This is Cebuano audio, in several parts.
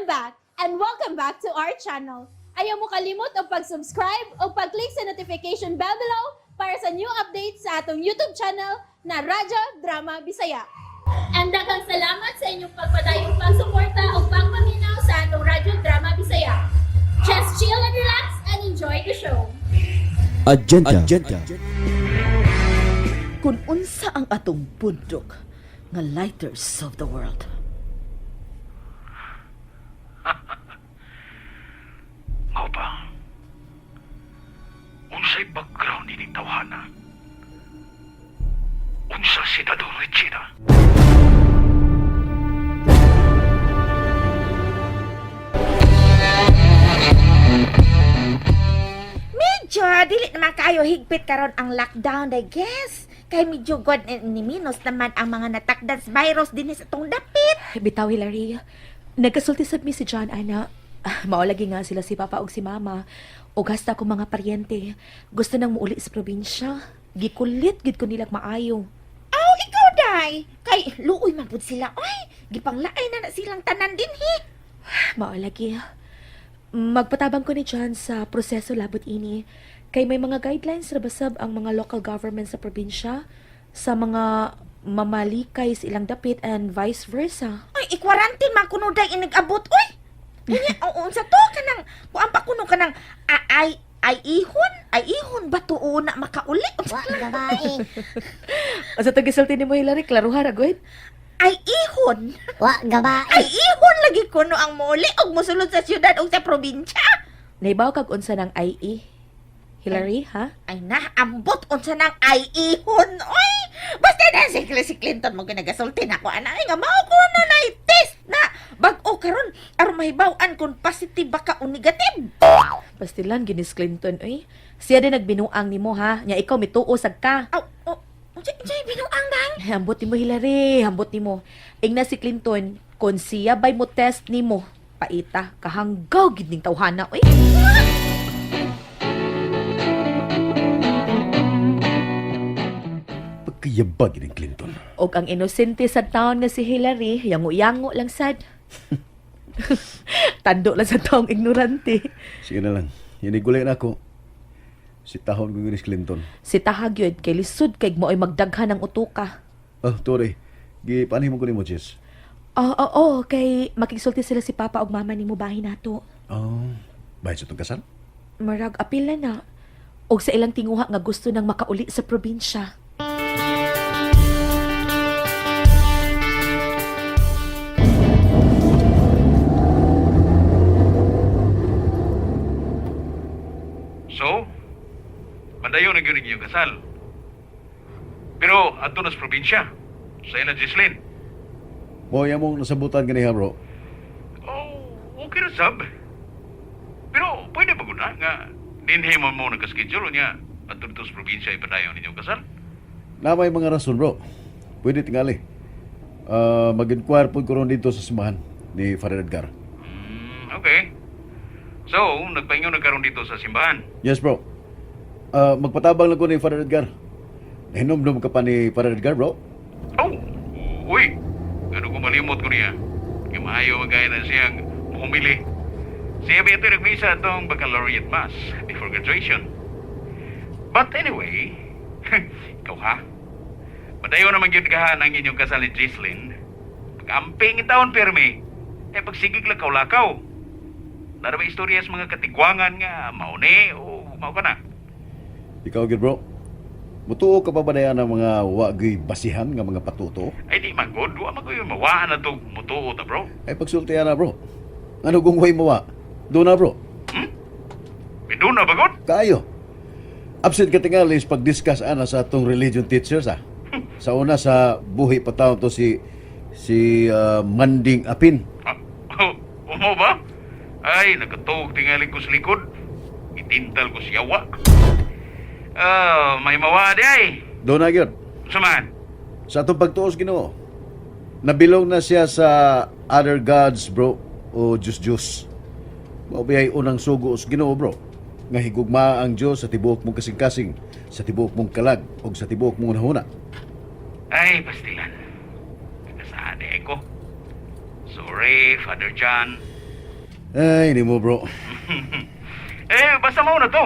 I'm back and welcome back to our channel. Ayaw mo kalimot og pag-subscribe o pag-click sa notification bell below para sa new updates sa atong YouTube channel na Radyo Drama Bisaya. And daghang salamat sa inyong pagpadayong pagsuporta o pagpaminaw sa atong Radyo Drama Bisaya. Just chill and relax and enjoy the show. Agenda. Agenda. Kung unsa ang atong bundok nga lighters of the world. Nga ba? Unsay background ni tawhana? Unsa si Dadong Regina? Medyo dili naman kayo higpit karon ang lockdown, I guess. Kay medyo god eh, ni minus naman ang mga natakdan sa virus dinhi sa atong dapit. Bitaw, Hilary. Nagkasulti sa mi si John, ana. Ah, mao lagi nga sila si Papa ug si Mama. Ug hasta akong mga paryente. Gusto nang muuli sa probinsya. Gikulit gid ko nilang maayo. Aw, ikaw day. Kay luoy man pud sila oy. Gipanglaay na na silang tanan dinhi. Mao lagi. Magpatabang ko ni John sa proseso labot ini. Kay may mga guidelines ra basab ang mga local government sa probinsya sa mga mamalikay sa ilang dapit and vice versa. Oy, i-quarantine man kuno day inigabot oy. Unya, oo, unsa to kanang kuan pa kuno kanang ay ay ihon, ay ihon ba tuo na makauli? Unsa Wa gabae. Asa to gisulti nimo, Hilary, klaruha ra gud. Ay ihon. Wa gabae. Ay ihon lagi kuno ang mouli og mosulod sa syudad og sa probinsya. Naibaw kag unsa ng IE? Hilary, ha? Ay na, ambot unsa nang ay ihon oy. Basta na si, si Clinton mo ginagasulti na ko ana ay nga mao ko na na test na bag-o karon aron mahibaw-an kung positive ba ka o negative. Pastilan, ginis Clinton, oy. Siya din nagbinuang nimo, ha? Nya ikaw mituo sad ka. Aw, oh, unsa unsa binuang dang? Hambot nimo, Hilary, hambot nimo. Ingna si Clinton, kon siya bay mo test nimo, paita, kahanggaw gid ning tawhana, oy. Pagkayabag ni Clinton. Og ang inosente sa taon nga si Hillary, yango-yango lang sad. Tando lang sa taong ignorante. Sige na lang. Hinigulay na ako. Si tahon ko ni Clinton. Si Tahag yun, kay lisod kay mo ay magdaghan ng utuka. Oh, Tori. Gipanhin mo ko ni mo, Jess. Oo, oo, kay makigsulti sila si Papa og Mama nimo bahin nato. Oh, bahin sa itong kasal? Marag apil na na. Og sa ilang tinguha nga gusto nang makauli sa probinsya. So, madayon na gyud inyong kasal. Pero adto na sa probinsya, sa ila Gislin. Mo, iya mong nasabutan ganiha, bro. Oh, okay ra sab. Pero pwede ba guna nga dinhi mo mo nagka-schedule niya adto dito sa probinsya ipadayon inyong kasal? Na may mga rason, bro. Pwede tingali. Ah, mag-inquire po ko ron dito sa simbahan ni Father Edgar. Okay. So, nagpaingon na karon dito sa simbahan. Yes, bro. Ah, magpatabang lang ko ni Father Edgar. Nahinomdom ka pa ni Father Edgar, bro. Oh, uy. Ano ko malimot ko niya. Kaya maayo magaya na siyang humili. Siya ba ito nagmisa atong baccalaureate mass before graduation. But anyway, ikaw ha? Padayon naman gyud kahan ang inyong kasal ni Gislin. Pag-amping taon pirmi, eh pagsigig lang lakaw. Nara ba istorya sa mga katigwangan nga mauni o mao ka na? Ikaw, gyud, bro. Mutuo ka pa ba na yan ang mga wagay basihan nga mga patuto? Ay di magod, wa man ko yung mawaan na to mutuo ta, bro. Ay, pagsultihan na, bro. Ano kung way mawa? Doon na, bro. Biduna ba god? Kayo. Absent ka tingali is pag-discuss ana sa atong religion teachers, ah. Sa una sa buhi pa taon to si si Manding Apin. Ah, oh, umo ba? Ay, nakatuog tingali ko sa likod. Itintal ko siya wa. Ah, may mawa di ay. Doon na gyud. Samahan. Sa atong pagtuos Ginoo. Nabilong na siya sa other gods, bro, o Diyos Diyos. Mao biyay unang sugo sa Ginoo, bro. Nga higugma ang Diyos sa tibuok mong kasing-kasing, sa tibuok mong kalag ug sa tibuok mong hunahuna. Ay, pastilan. Nasaan eh ko. Sorry, Father John. Ay, hindi mo, bro. Eh, basta mao na to.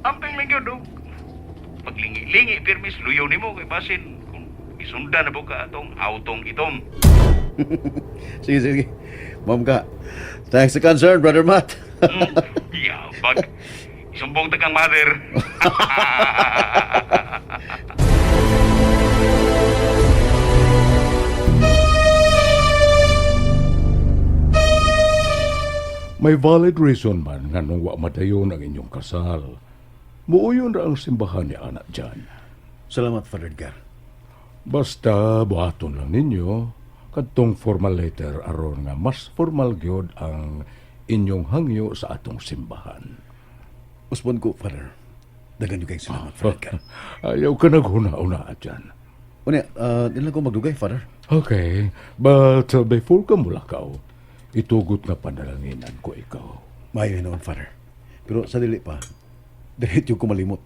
Amping lang yun, oh. Paglingi-lingi, pirmis, luyaw nimo kay basin kung isundan na po ka atong autong itom. Sige, sige. Ma'am ka. Thanks sa concern, Brother Matt. Yabag. Isumbong ta kang mother. May valid reason man nga nung wa madayon ang inyong kasal. Muuyon ra ang simbahan ni anak dyan. Salamat, Father Edgar. Basta buhaton lang ninyo kadtong formal letter aron nga mas formal gyud ang inyong hangyo sa atong simbahan. Usbon ko, Father. Dagan yung kayong salamat, Father Edgar. Ayaw ka naghuna-una dyan. Unya, di lang ko magdugay, Father. Okay, but before ka mulakaw, itugot nga panalanginan ko ikaw. Maayo noon, Father. Pero sa dili pa, diretso ko malimot.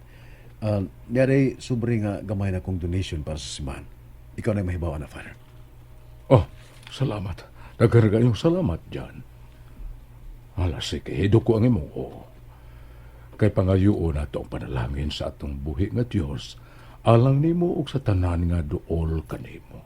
Niyaray, sobre nga gamay na kong donation para sa simbahan. Ikaw na mahibaw na, Father. Oh, salamat. Daghan kayong salamat dyan. Hala, sige, hido ko ang imong oo. Kay pangayuon nato ang panalangin sa atong buhi nga Dios, alang nimo ug sa tanan nga duol kanimo.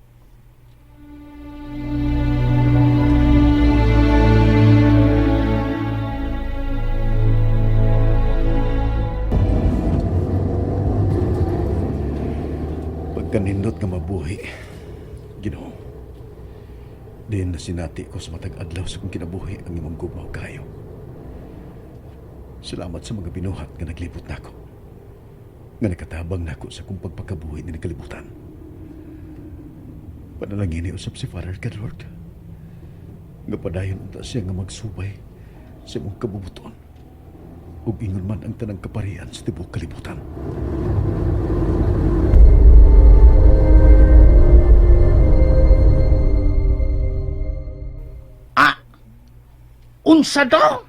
Pagkanindot nga mabuhi, Ginoo. Diin na sinati ko sa matag adlaw sa kong kinabuhi ang imong gugma ug kaayo. Salamat sa mga binuhat nga naglibot nako. Nga nakatabang nako sa kong pagpakabuhi ni kalibutan. Panalangin ni usab si Father God, Lord. Nga padayon unta siya nga magsubay sa imong kabubuton. Ug ingon man ang tanang kaparian sa tibuok kalibutan. Ah, unsa dong?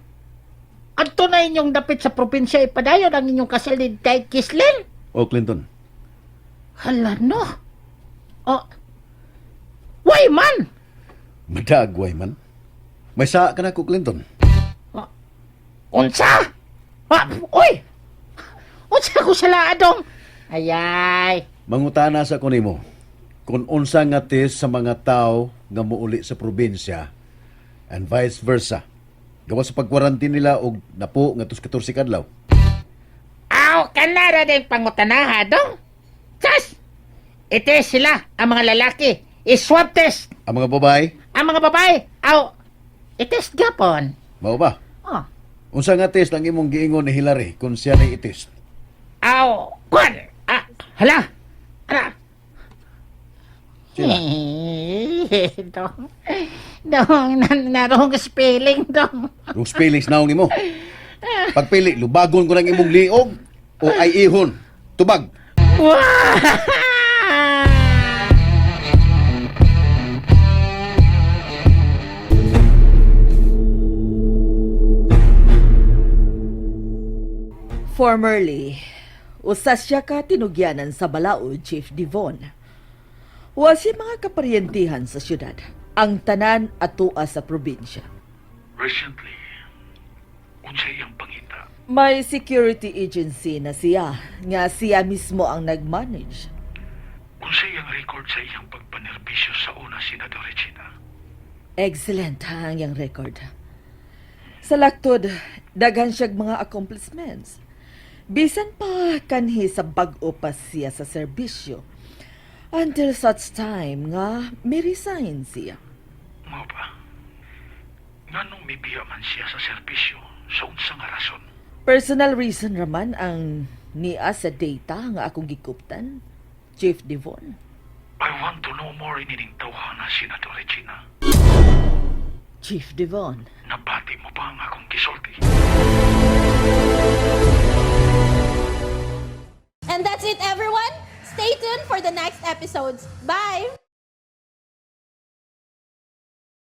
Adto na inyong dapit sa probinsya ipadayon ang inyong kasal ni Day Kislin? O Clinton, Hala no. Oh. Way man! madagway man. May saa ka na ko, Clinton. Unsa? Ah, oy! Unsa ko sa laadong? Ayay. Mangutana sa ko nimo kung unsa nga test sa mga tao nga muuli sa probinsya and vice versa. Gawa sa pagkwarantin nila og napo nga tus 14 ka adlaw. Aw, kanara din pangutanaha dong. Sas! Ite sila, ang mga lalaki. I-swab test. Ang mga babae, Ang mga babae, aw, i-test gapon. mao ba? Oh. Unsa nga test ang imong giingon ni Hillary kung siya nay i-test? Aw, kwan! Ah, hala! Ala! Sila. Dong, dong, narong spelling, dong. Rung spellings naong nimo. Pagpili, lubagon ko ng imong liog o ay ihon. Tubag. Wah! Formerly, usa siya ka tinugyanan sa Balaod, Chief Devon. Wa siya mga kaparyentihan sa syudad. Ang tanan atua sa probinsya. Recently, unsa iyang pangita? May security agency na siya, nga siya mismo ang nag-manage. Unsa iyang record sa iyang pagpanerbisyo sa una, Senador Regina? Excellent ha, ang iyang record. Sa laktod, daghan siyag mga accomplishments. Bisan pa kanhi sa bag-o pa siya sa serbisyo. Until such time nga may resign siya. Mao ba? Nganong mibiya man siya sa serbisyo sa unsa nga rason? Personal reason raman ang niya sa data nga akong gikuptan, Chief Devon. I want to know more inining tawhana, Senador Regina. Chief Devon. Nabati mo ba ang akong gisulti? And that's it, everyone. Stay tuned for the next episodes. Bye!